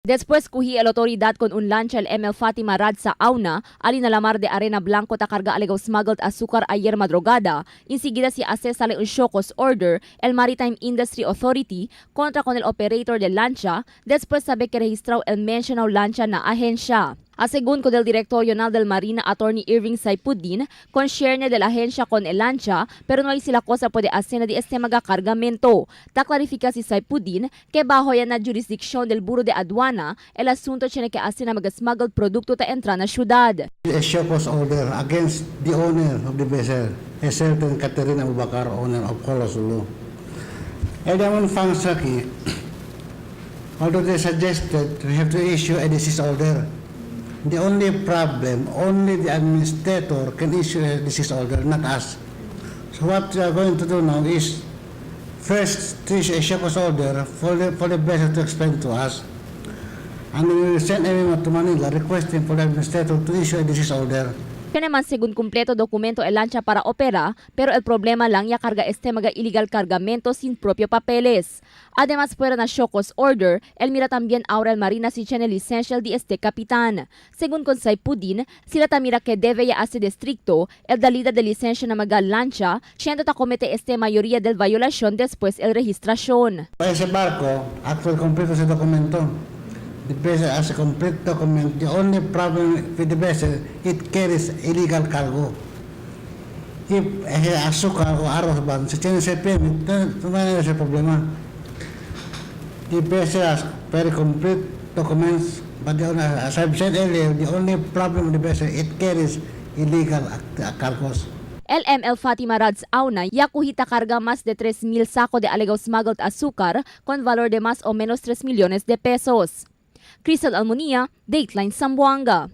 Después kuhi el autoridad con un lancha el ML Fatima Radsa Auna, ali na la mar de arena blanco ta carga alegaw smuggled azúcar ayer madrugada. Enseguida si hace sale un show cause order el Maritime Industry Authority contra con el operator del lancha, después sabe que registró el mencionado lancha na agencia. A según con el director regional del Marina Attorney Irving Saipuddin, concierne de la agencia con el lancha, pero no hay si la cosa puede hacer de este magacargamento. Ta clarifica si Saipuddin que bajo ya na jurisdicción del Bureau de Aduana, el asunto tiene que hacer na mag-smuggled producto ta entra na ciudad. A show cause order against the owner of the vessel, a certain Katerina Abubakar, owner of Colosulu. And then Fangsaki, although they suggested we have to issue a disease order, the only problem, only the administrator can issue a disease order, not us. So what we are going to do now is first to issue a show cause order for the vessel to explain to us. And we will send a memo to Manila requesting for the administrator to issue a disease order. Kaya naman según completo documento el lancha para opera, pero el problema lang ya carga este maga illegal cargamento sin propio papeles. Además, fuera na show cause order, el mira también ahora el Marina si tiene licencia de este capitán. Según con Saipuddin, sila tamira que debe ya hace districto el dalida de licencia na maga lancha, siendo ta comete este mayoría del violación después el registración. Ese barco actually complete ese documento. The vessel has a complete document. The only problem with the vessel, it carries illegal cargo. If ese azúcar o arroz van, si tiene ese permit, no hay ese problema. The vessel has very complete documents, but the only, as I've said earlier, the only problem with the vessel, it carries illegal cargos. El ML Fatima Rads Auna yakuhita carga más de 3,000 saco de alegaw smuggled azúcar con valor de más o menos 3 millones de pesos. Crystal Almonia, Dateline Zamboanga.